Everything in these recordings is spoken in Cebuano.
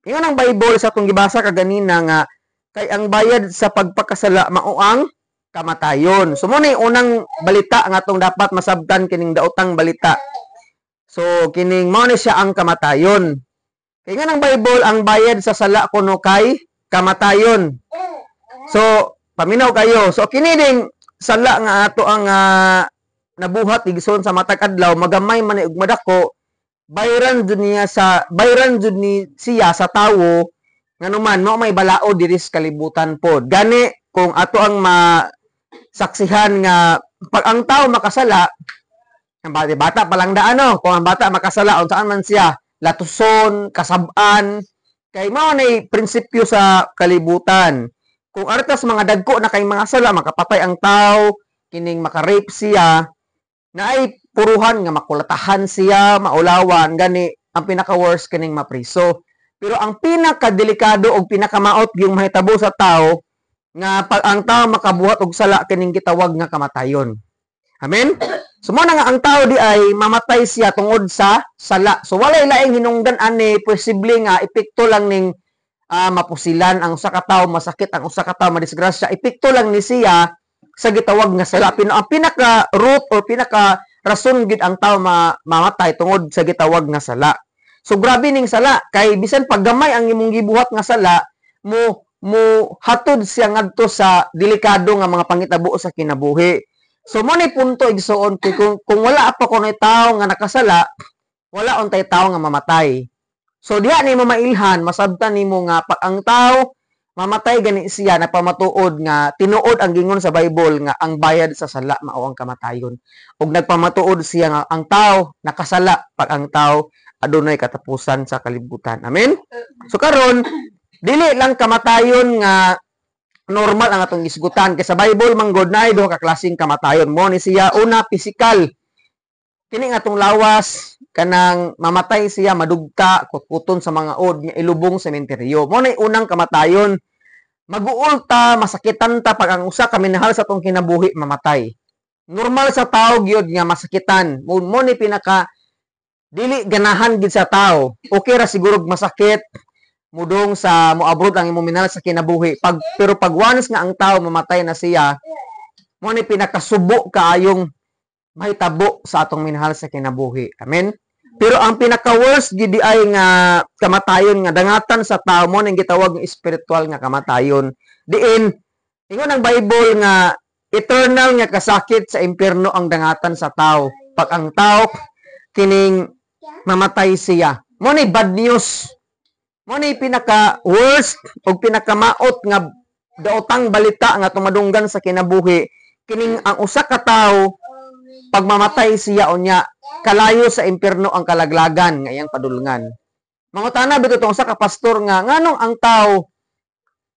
Ingon ang Bible sa atong gibasa kaganina nga kay ang bayad sa pagpakasala mao ang kamatayon. So mao na unang balita nga atong dapat masabtan, kining daotang balita. So kining mao ni siya ang kamatayon. Kay ingon ang Bible, ang bayad sa sala kuno kay kamatayon. So paminaw kayo. So kini ding sala nga ato ang nabuhat, igsoon, sa matag adlaw, magamay man ni ug madako, bayran jud ni siya sa tawo, nganuman mao may balaod diri sa kalibutan pod. Gani kung ato ang masaksihan nga pag ang tao makasala, ang bata, bata pa lang daan, no, kung ang bata makasala, unsaan man siya latuson, kasab-an, kay mao nay prinsipyo sa kalibutan. Kung artas mga dagko na kay mga sala, makapatay ang tao, kining maka-rape siya, na ay puruhan nga makulatahan siya, maulawan, gani ang pinaka-worst kining mapriso. Pero ang pinakadelikado o pinakamaot yung mahitabo sa tao nga pag ang tao makabuhat og sala, kining gitawag nga kamatayon. Amen? So mo na nga ang tao di ay mamatay siya tungod sa sala. So walay laing hinungdan ani, posible nga epekto lang ning mapusilan ang usa ka tawo, masakit ang usa ka tawo, madisgrasya, epekto lang ni siya sa gitawag nga sala. Pero ang pinaka root or pinaka rason gid ang tao mamatay tungod sa gitawag nga sala. So grabe ning sala kay bisan paggamay ang imong gibuhat nga sala, mo mo hatod siya ngadto sa delikado nga mga pangitabo sa kinabuhi. So mo ni punto, igsoon, kay kung wala pa kunoy tawo nga nakasala, wala untay tawo nga mamatay. So diha nimo mailhan, masabtan nimo nga pag ang tao mamatay gani siya, napamatuod nga tinuod ang gingon sa Bible nga ang bayad sa sala mao ang kamatayon. Ug nagpamatuod siya nga ang tao nakasala pag ang tao adunay katapusan sa kalibutan. Amen. So karon, dili lang kamatayon nga normal ang atong gisgutan kay sa Bible man gud naay duha ka klaseng kamatayon. Mo ni siya, una, physical. Kini nga atong lawas, kanang mamatay siya, madugta, kutkuton sa mga od, nga ilubong sa sementeryo. Mo na unang kamatayon. Maguol ta, masakitan ta pag ang usa ka minahal sa atong kinabuhi mamatay. Normal sa tao gyud nga masakitan. Mo ni pinaka dili ganahan gid sa tao. Okay ra siguro masakit mudong sa moabroad ang imong minahal sa kinabuhi. Pero pag once nga ang tao mamatay na siya, mo ni pinakasubo kaayong mahitabo sa atong minahal sa kinabuhi. Amen. Pero ang pinaka-worst gid ay nga kamatayon nga dangatan sa tao mo ning gitawag nga spiritual nga kamatayon. Diin ingon ang Bible nga eternal nga kasakit sa impierno ang dangatan sa tao pag ang tao kining mamatay siya. Mo ni bad news. Mo ni pinaka worst o pinakamaot nga daotang balita nga tumadunggan sa kinabuhi, kining ang usa ka tawo pag mamatay siya, unya kalayo sa impierno ang kalaglagan nga iyang padulngan. Mangutana bitaw tong usa ka pastor nga nganong ang tao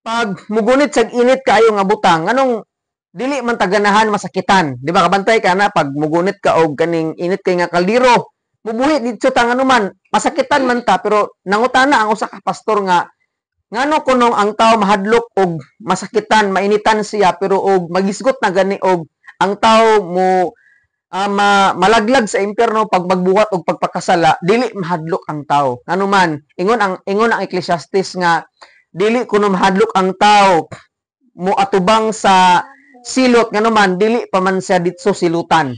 pag mugunit sa init kaayo nga butang, nganong dili man taganahan masakitan? Di ba kabantay ka na pag mugunit ka og kaning init kay nga kaldero, mubuhi didto ta, nganuman masakitan man ta? Pero nangutana ang usa ka pastor nga ngano kunong ang tao mahadlok og masakitan, mainitan siya, pero og magisgot na gani og ang tao mo malaglag sa impyerno pag magbuhat og pagpakasala, dili mahadlok ang tao. Nganuman ingon ang Ecclesiastes nga dili kuno mahadlok ang tao mo atubang sa silot, nganuman dili pa man siya ditso silutan.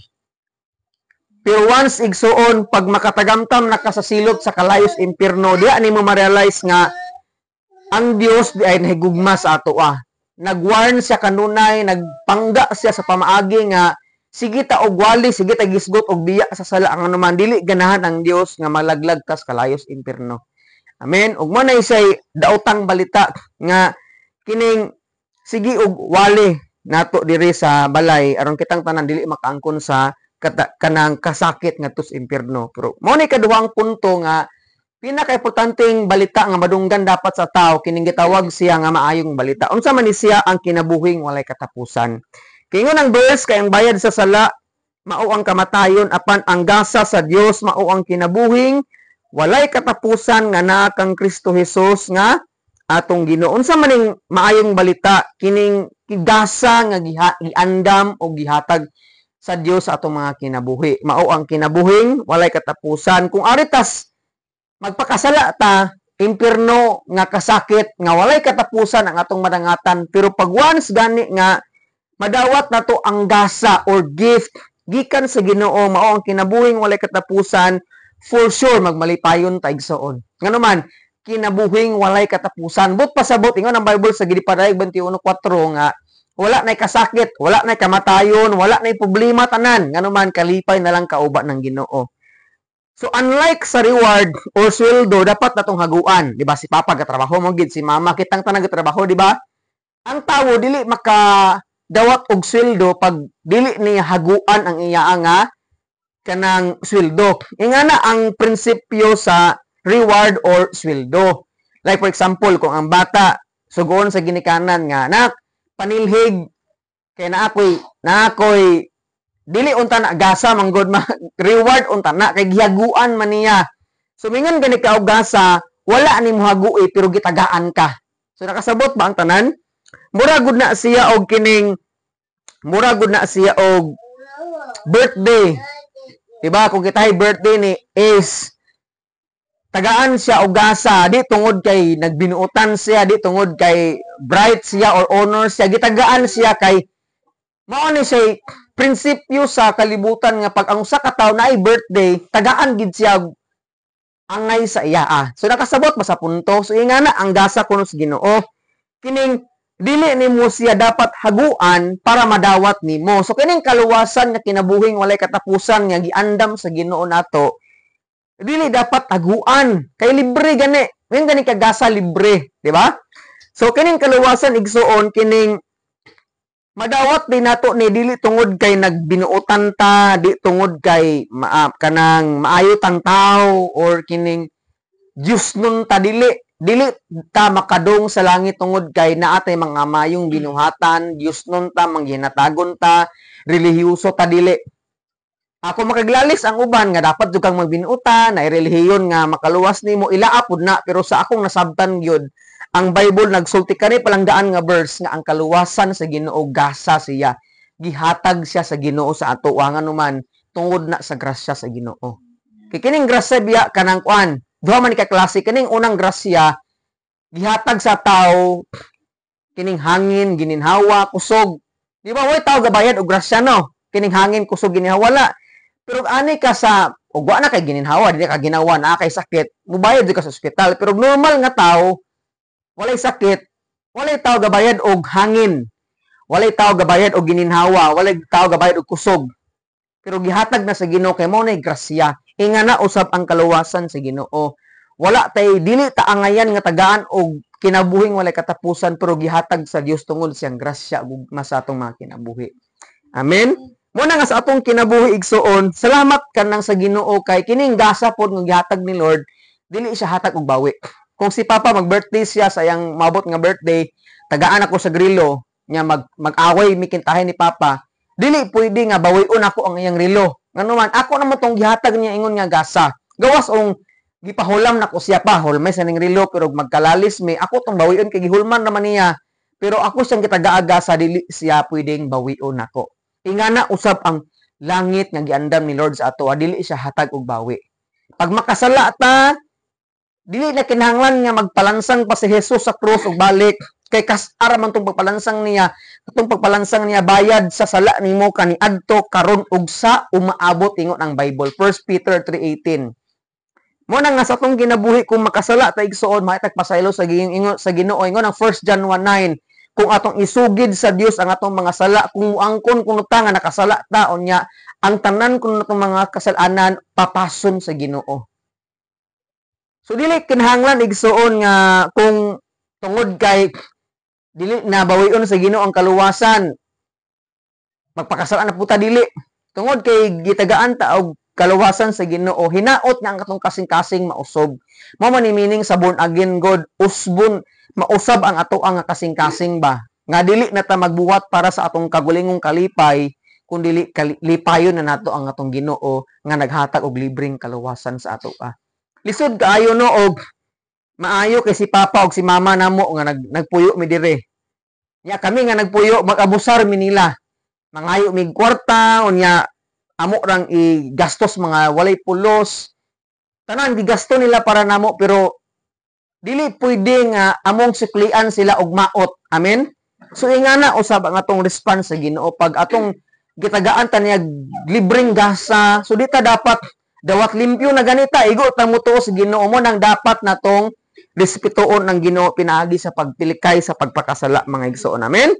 Pero once, igsuon, pag makatagamtam na ka sa silot sa kalayos impyerno, diha nimo ma-realize nga ang Dios di ay nahigugma sa ato ah. Nag-warn siya kanunay, nagpangga siya sa pamaagi nga sige ta og wali, sige ta gisgot og biya sa sala, ang anuman dili ganahan ang Dios nga malaglag kas kalayos impierno. Amen. Ug mo na isay daotang balita nga kining sige og wali nato diri sa balay aron kitang tanan dili makaangkon sa kanang kasakit ngadto sa impierno. Pero mo ni kaduhang punto nga pinaka-importanteng balita nga madunggan dapat sa tao, kining gitawag siya nga maayong balita. Unsa man ni siya ang kinabuhing walay katapusan? Kay ingon ang verse, kay ang bayad sa sala mao ang kamatayon, apan ang gasa sa Dios mao ang kinabuhing walay katapusan nga naa kang Kristo Jesus nga atong Ginoo. Unsa man ning maayong balita? Kining gasa nga giandam o gihatag sa Dios sa atong mga kinabuhi. Mao ang kinabuhing walay katapusan. Kung aritas magpakasala ta, Impierno nga kasakit nga walay katapusan ang atong madangatan. Pero pag once gani nga madawat nato ang gasa or gift gikan sa Ginoo, mao ang kinabuhing walay katapusan, for sure magmalipayon ta, igsoon. Ngano man, kinabuhing walay katapusan. But pasabot ingon ang Bible sa Gidipadayag 21:4 nga wala nay kasakit, wala nay kamatayon, wala nay problema tanan. Ngano man, kalipay na lang kauban ng Ginoo. So unlike sa reward or sweldo, dapat natong haguan, di ba? Si papa gatrabaho mo gid, si mama, kitang tanan gatrabaho, di ba? Ang tawo dili maka dawat og sweldo pag dili niya haguan ang iya nga kanang sweldo. Ingana ang prinsipyo sa reward or sweldo. Like for example, kung ang bata sugoon sa ginikanan nga, "Nak, panilhig kay na ako'y," dili unta na gasa manggod ma, reward unta na kay gihaguan man niya. So mingon gani ka og gasa, wala ni mo hagui pero gitagaan ka. So nakasabot ba ang tanan? Mura gud na siya og birthday. Diba? Kung kitay birthday ni Ace, tagaan siya og gasa, di tungod kay nagbinuotan siya, di tungod kay bright siya or honor siya, gitagaan siya kay mao ni siya prinsipyo sa kalibutan nga pag ang usa ka tawo naay birthday, tagaan gid siya og angay sa iya. Ah. So nakasabot ba sa punto? So ingana ang gasa kuno sa Ginoo. Kining dili nimo siya dapat haguan para madawat nimo. So kining kaluwasan nga kinabuhing walay katapusan nga giandam sa Ginoo nato, dili dapat haguan kay libre gani. Ngayon gani kagasa libre, di ba? So kining kaluwasan, igsuon, kining madawat din nato ni dili tungod kay nagbinuotan ta, di tungod kay kanang maayo tang tao or kining Diyos nun ta, dili dili ta makadung sa langit tungod kay naa tay mga mayong binuhatan, Diyos nun ta, mangginatagon ta, relihiyoso ta, dili. Ako makaglalis ang uban nga dapat jud kang magbinuotan, na relihiyon nga makaluwas nimo, ilaa pud na, pero sa akong nasabtan gyud, ang Bible nagsulti kani palanggaan nga verse nga ang kaluwasan sa Ginoo gasa siya. Gihatag siya sa Ginoo sa ato nganuman tungod na sa grasya sa Ginoo. Kay kining grasya biya kanang kuan, duha man ni ka klase. Kining unang grasya gihatag sa tao kining hangin, gininhawa, kusog. Di ba way tao gabayad og grasya, no? Kining hangin, kusog, gininhawa, wala. Pero ani ka sa ug wa na kay gininhawa, di ka ginawa, na kay sakit, mubayad jud ka sa ospital. Pero normal nga tao, walay sakit, walay tao gabayad og hangin. Walay tao gabayad og gininhawa, walay tao gabayad og kusog. Pero gihatag na sa Ginoo kay mao nay grasya. Inga na usab ang kaluwasan sa Ginoo. Wala tay dili ta angayan nga tagaan og kinabuhing walay katapusan, pero gihatag sa Dios tungod siyang grasya ug gugma sa atong mga kinabuhi. Amen. Muna nga sa atong kinabuhi, igsuon, salamat kanang sa Ginoo kay kining gasa pod nga gihatag ni Lord, dili siya hatag og bawi. Kung si Papa mag-birthday siya sa iyang mabot nga birthday, tagaan ako sa relo, nya mag-away mi kintahay ni Papa, dili pwede nga bawion ako ang iyang relo. Ngano man, ako naman tong gihatag niya ingon nga gasa. Gawas ong gipahulam nako siya pa, hulmay sa ning relo, pero magkalalis mi, ako tong bawion kay gihulman naman niya. Pero ako siyang gitagaa gasa, dili siya pwedeng bawion nako. Ingana usab ang langit nga giandam ni Lord sa ato, dili siya hatag og bawi. Pag makasala ta, dili na kinahanglan nga magpalansang pa si Jesus sa krus ug balik kay kas-ar man tong pagpalansang niya. Katong pagpalansang niya, bayad sa sala nimo kaniadto, karon ug sa umaabot, ingon ang Bible, 1 Peter 3:18. Mo na nga sa atong kinabuhi, kung makasala ta, igsuon, mahitag pasaylo sa ingon sa Ginoo, ingon ang 1 John 1:9, kung atong isugid sa Dios ang atong mga sala, kung muangkon kuno ta nga nakasala ta, unya ang tanan kuno natong mga kasalanan papason sa Ginoo. So dili kinahanglan, igsuon, nga kung tungod kay dili na bawion sa Ginoo ang kaluwasan, magpakasala na puta. Dili. Tungod kay gitagaan ta og kaluwasan sa Ginoo, hinaot nga ang katong kasing-kasing mausog. Mao man ni meaning sa born again God, usbon, mausab ang ato ang kasing-kasing ba nga dili na ta magbuhat para sa atong kagulingong kalipay, kun dili lipayon na nato ang atong Ginoo nga naghatag og libreng kaluwasan sa ato ah. Lisod kaayo, no, og maayo kay si papa og si mama namo nga nagpuyo mi dire. Nya kami nga nagpuyo, mag-abusar mi nila. Mangayo mig kwarta, unya amo rang i-gastos mga walay pulos. Tanan gigasto nila para namo, pero Dili pwede nga among suklian sila og maot. Amen? So ingana usab ang atong response sa Ginoo pag atong gitagaan ta niya libreng gasa. So di ta dapat dawat limpyo na ganita, igo ta motuo sa Ginoo. Mo nang dapat natong respetuon ang Ginoo pinaagi sa pagpilikay sa pagpakasala, mga igsoon. Amen?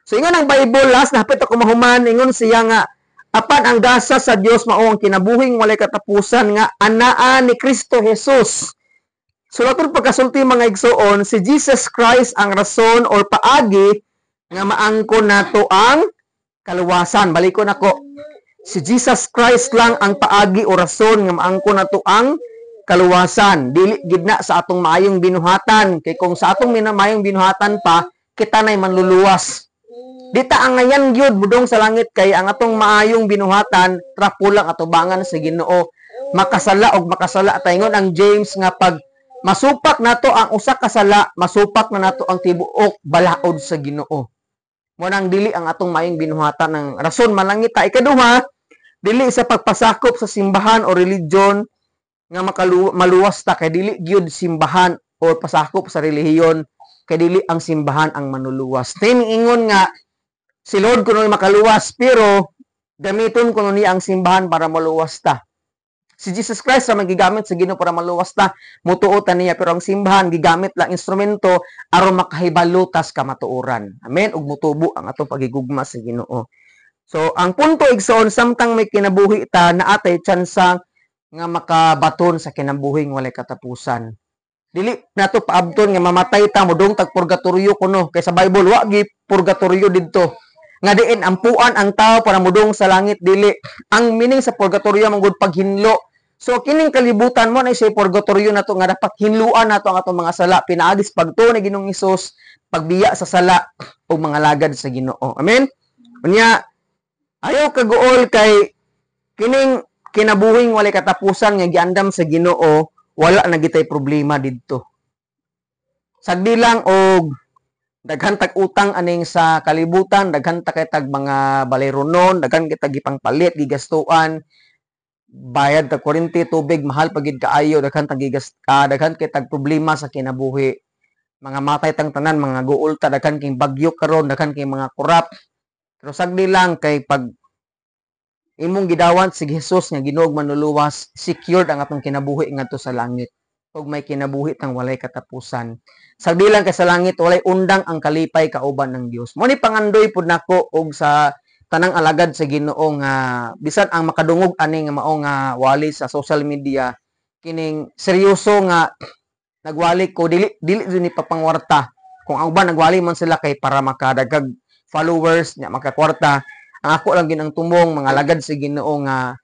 So ingon ang Bible, last na, hapit ako mahuman, ingon siya nga apan ang gasa sa Dios mao ang kinabuhing walay katapusan nga anaa ni Kristo Jesus. So atong pagkasulti, mga igsoon, si Jesus Christ ang rason or paagi nga maangkon nato ang kaluwasan. Balikon ako. Si Jesus Christ lang ang paagi o rason nga maangkon nato ang kaluwasan. Dili gid na sa atong maayong binuhatan, kay kung sa atong maayong binuhatan pa, kita na'y manluluwas. Di ta angayan gyud mudong sa langit kay ang atong maayong binuhatan trapo lang atubangan sa Ginoo. Makasala og makasala ta. Ingon ang James nga pag masupak nato ang usa ka sala, masupak na nato ang tibuok balaod sa Ginoo. Mo nang dili ang atong maayong binuhatan ng rason malangit ta. Ikaduha, dili sa pagpasakop sa simbahan o religion nga maluwas ta, kay dili gyud simbahan o pasakop sa relihiyon, kay dili ang simbahan ang manuluwas. Ingon nga si Lord kuno makaluwas, pero gamiton kuno niya ang simbahan para maluwas ta. Si Jesus Christ ra man gigamit sa Ginoo para maluwas ta, mutuo ta niya, pero ang simbahan gigamit lang instrumento aron makahibalo tas kamatuoran. Amen. Ug mutubo ang atong pagigugma sa Ginoo. So ang punto, igsoon, samtang may kinabuhi ta, naa tay tsansa nga makabaton sa kinabuhing walay katapusan. Dili nato paabton nga mamatay ta, modong tag purgatorio kuno, kay sa Bible wa gi purgatorio didto nga diin ampuan ang tao para mudong sa langit, dili. Ang meaning sa purgatorio man gud paghinlo. So kining kalibutan mo na siya purgatorio nato nga dapat hinluan nato ang atong mga sala pinaagi sa pagtuo ni Ginoong Hesus, pagbiya sa sala ug mga lagad sa Ginoo. Amen. Unya ayaw kaguol kay kining kinabuhing walay katapusan nga giandam sa Ginoo, wala na gitay problema didto. Sagdi lang og daghan tag utang aning sa kalibutan, daghan ta kay tag mga baleronon, daghan kita gipangpalit, gigastuan, bayad tag kuryente, tubig, mahal pa gid kaayo, daghan tag gigas, daghan kay tag problema sa kinabuhi. Mga matay tang tanan, mga guol ta, daghan kay bagyo karon, daghan kay mga korap. Pero sagdi lang kay pag imong gidawan si Jesus nga Ginoo manluluwas, secured ang atong kinabuhi ngadto sa langit. Ug may kinabuhi tang walay katapusan. Sagdi lang kay sa langit walay undang ang kalipay kauban ng Dios. Mo ni pangandoy pud nako og sa tanang alagad sa Ginoo nga bisan ang makadungog ani nga mao nga wali sa social media, kining seryoso nga nagwali ko, dili dili jud ni papangwarta. Kung ang uban nagwali man sila kay para makadagag followers nya makakwarta, ang ako lang ginang tumong mga alagad sa Ginoo nga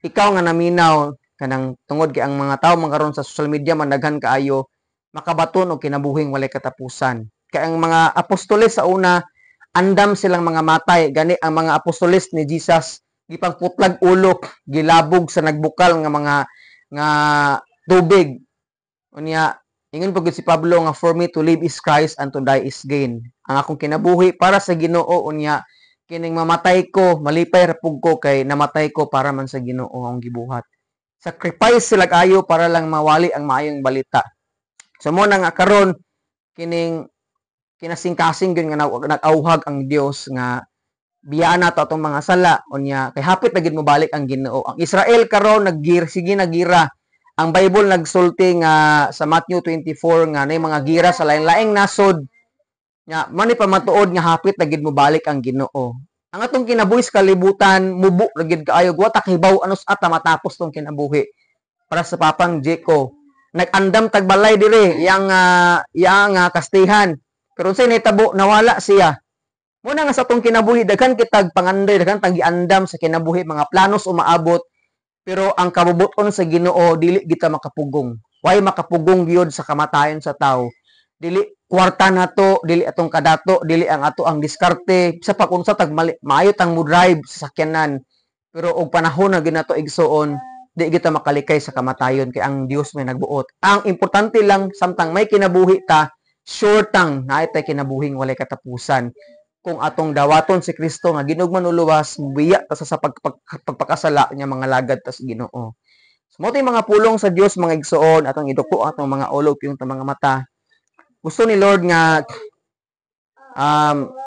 ikaw nga naminaw kanang tungod kay ang mga tawo man karon sa social media man daghan kaayo, makabaton og kinabuhing walay katapusan. Kay ang mga apostoles sa una, andam silang mga matay. Gani ang mga apostoles ni Jesus gipangputlag ulo, gilabog sa nagbukal nga mga nga tubig. Unya ingon pud si Pablo nga "For me to live is Christ and to die is gain." Ang akong kinabuhi para sa Ginoo, unya kining mamatay ko, malipay ra pug ko kay namatay ko para man sa Ginoo ang gibuhat. Sacrifice sila ayo para lang mawali ang maayong balita. So mo na nga karon kining kinasingkasing gyud nga nag-auhag ang Dios nga biyaan nato atong mga sala, unya kay hapit na gid mobalik ang Ginoo. Ang Israel karon naggir, sige nagira. Ang Bible nagsulti nga sa Matthew 24 nga nay mga gira sa lain-laing nasod. Nya man ni pamatuod nga hapit na gid mobalik ang Ginoo. Ang atong kinabuhi sa kalibutan mubo ra gid kaayo, wa ta kahibaw anus ata matapos tong kinabuhi. Para sa Papang Jeko, nag-andam tag balay dire yang kastihan. Pero unsay nahitabo, nawala siya. Muna nga sa atong kinabuhi daghan kitag pangandoy, daghan tag giandam sa kinabuhi, mga planos umaabot, pero ang kabubuton sa Ginoo dili kita makapugong. Way makapugong gyud sa kamatayon sa tao. Dili kwarta nato, dili atong kadato, dili ang ato ang diskarte sa pagunsa tag mali, maayo tang mo drive sa sakyanan. Pero og panahon na ginato, igsuon, di kita makalikay sa kamatayon kay ang Dios may nagbuot. Ang importante lang, samtang may kinabuhi ta, sure tang naay tay kinabuhing walay katapusan. Kung atong dawaton si Kristo nga Ginoo manluluwas, biya ta sa pagpakasala niya, mga lagad ta sa Ginoo. So, mao mga pulong sa Dios, mga igsoon, atong iduko atong mga ulo, yung mga mata. Gusto ni Lord nga